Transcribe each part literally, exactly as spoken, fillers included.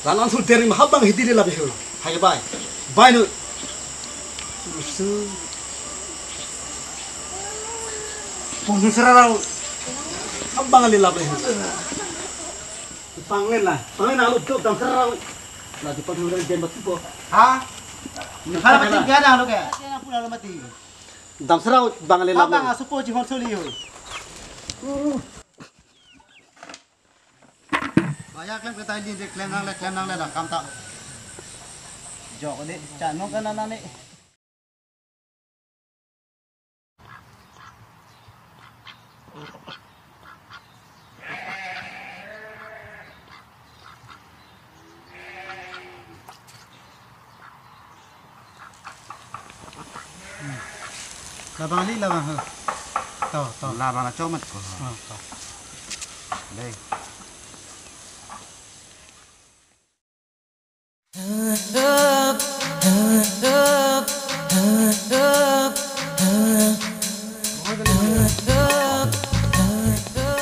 Lanan sul tering mahap bang hidi le labe hu. Hai bai. Bai nu. Su. Pung serarau. Abang le labe hu. Panglen la. Panglen alu tuk dam serarau. La di pang hu den batu po. Ha? Hal mati gana lo ke. Pura lo mati. Dam serarau bang le labe. Abang asupo jihon soli hu. Baya klem ketai din de klem nang le klem nang le dak kam ta. Jok de cha no kana nang ne. Labang li labang ha. To to. Labang la chomat ko. Ha to. Dei.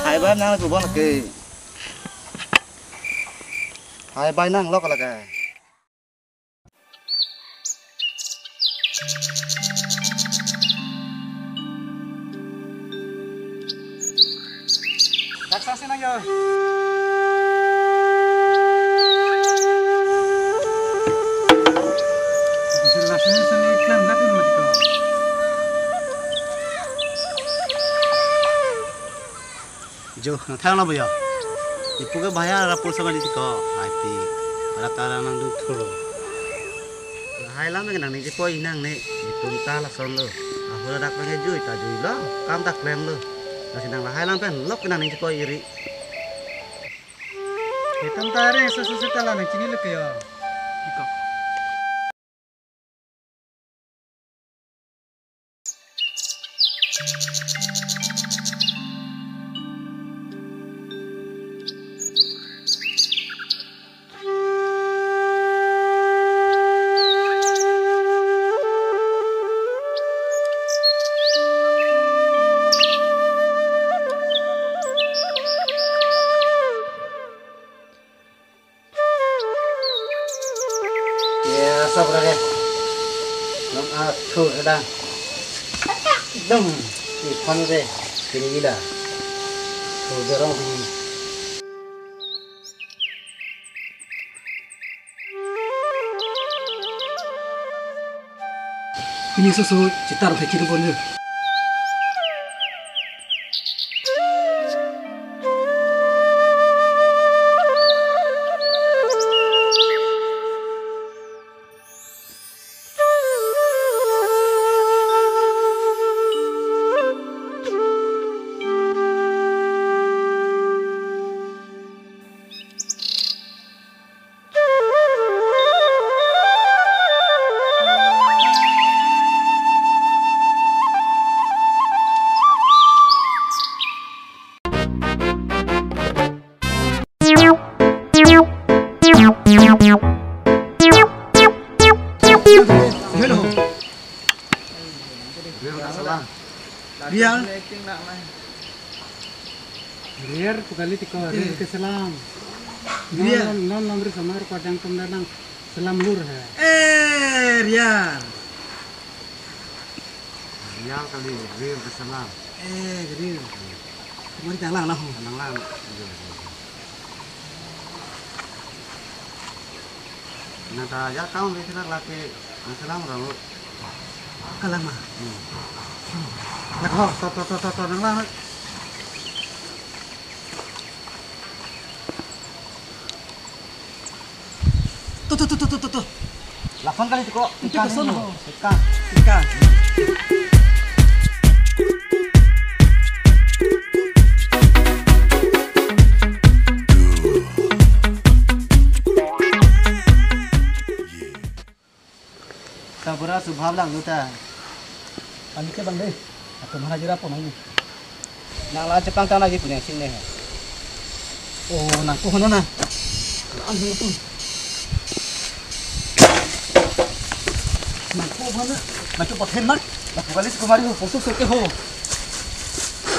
Hai bai nang kubon ke. Hai bai nang lok lake. Dak saksi nang yo. Sila sini sini iklan latin mati ko. Jo, nang thang lo boyo. Ipu ke bahaya rapu sama di tiko. Hai pi. Ada tara nang duk thuro. Lahai lam ke nangning chepoi nang ne. Itum ta lason lo. Ahura dak pengen jui ta jui lo. Kam ta klem lo. Lasi nang lahai lam pen lok ke nangning chepoi iri. Itum ta re susu susu ta la nang chini lo ke yo. Iko. Ya, sab lake. Nom athu kedang. Dum, iphone de, kiri gila. Thu dorong di. Ini susu citar ke kiri bonyo. Rial. Rial pu kali tiko, rial keselam. Rial. Non, non, non, ri samar padang tum danang selam lur he. Eh, rial. Rial kali, rial keselam. Eh, rial. Kemari jalan lah. Jalan lah. Iya, iya, iya. Nata ya tahun di sini lagi. Nang selam orang lo. Kalang ma. Hmm. Nak ho, to, to, to, to, to, nang lang. To, to, to, to, to, to, to. Lapan kali cukup. Itu ikan ke sana, ini. Ho. Ikan. Ikan. Tabura subhab lang nuta. Kami ke bang dei. Atum hana jira po nang ni. Nang la chepangtang lagi punya sing ne. Oh, nang ko hono na. Ang hunu tu. Nang ko hono. Nang ko pathen na. Lapu kali si kumari ho. Posu soke ho.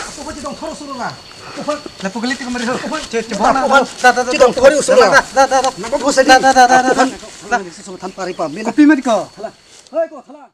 Ako pa chidong thoro suru la. Ako pa. Lapu kali si kumari ho. Ako pa. Che, che, ako pa. Da, da, da, da. Chidong thoro suru la. Da, da, da, da. Nang ko bosa di. Da, da, da, da, da. Ako pa. Nang ko so than pari pa. Min. Kopi mati ko. Thala. Hei ko thala.